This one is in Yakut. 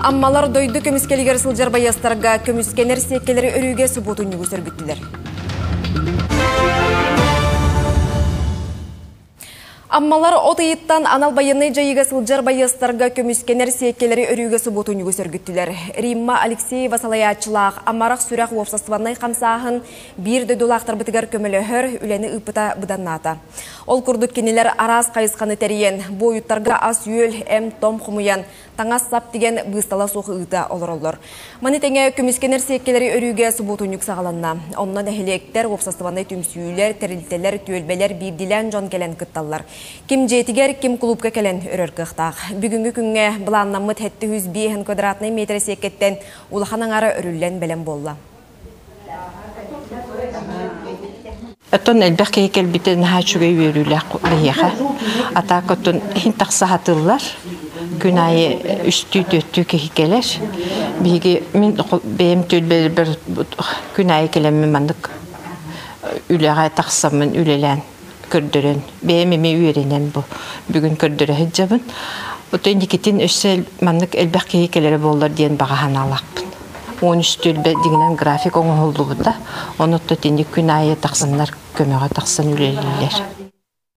Аммалар дойду көмүскэлигэр сылдьар байыастарга көмүскэнэр сиэккэлэри өрүүгэ субуотунньугу сөргүттүлэр. Аммалар от ыйыттан анал байыаннай дьайыыга сылдьар байыастарга көмүскэнэр сиэккэлэри өрүүгэ субуотунньугу сөргүттүлэр. Римма Алексеева салайааччылаах Амарах сүрэх уопсастыбаннай хамсааһын биир дойдулаахтарбытыгар көмөлөһөр үлэни ыыппыта быданнаата. Ол курдук кинилэр араас хайысханы тэрийэн, буойуттарга ас-үөл, эм-том хомуйан, таҥас-сап тигэн быыстала суох ыыта олороллор. Маны тэҥэ көмүскэнэр сиэккэлэри өрүүгэ субуотунньук саҕаланна. Онно нэһилиэктэр, уопсастыбаннай түмсүүлэр, тэрилтэлэр, түөлбэлэр биирдиилээн дьон кэлэн кытталлар. Ким дьиэтигэр, ким кулуупка кэлэн өрөр кыахтаах. Бүгүҥҥү күҥҥэ былааннаммыт 705 квадратнай миэтэрэ сиэккэттэн улахан аҥаара өрүллэн бэлэм буолла. Оттон элбэх киһи кэлбитэ наһаа үчүгэй үөрүүлээх биһиэхэ. Атаак оттон иһин тахса сатыыллар. Күн аайы үстүү түөртүү киһи кэлэр. Биһиги мин бэйэм түөлбэлэрбэр күн аайы кэлэммин маннык үлэҕэ тахсаммын үлэлээн көрдөрөн бэйэм эмиэ үөрэнэн бу бүгүн көрдөрө сылдьабын. Оттон инникитин өссө маннык элбэх киһи кэлэрэ буоллар диэн баҕа санаалаахпын. 13 түөлбэ дьиҥинэн график оҥоһуллубута. Онон итинник күн аайы тахсаннар көмөҕө тахсан үлэлииллэр.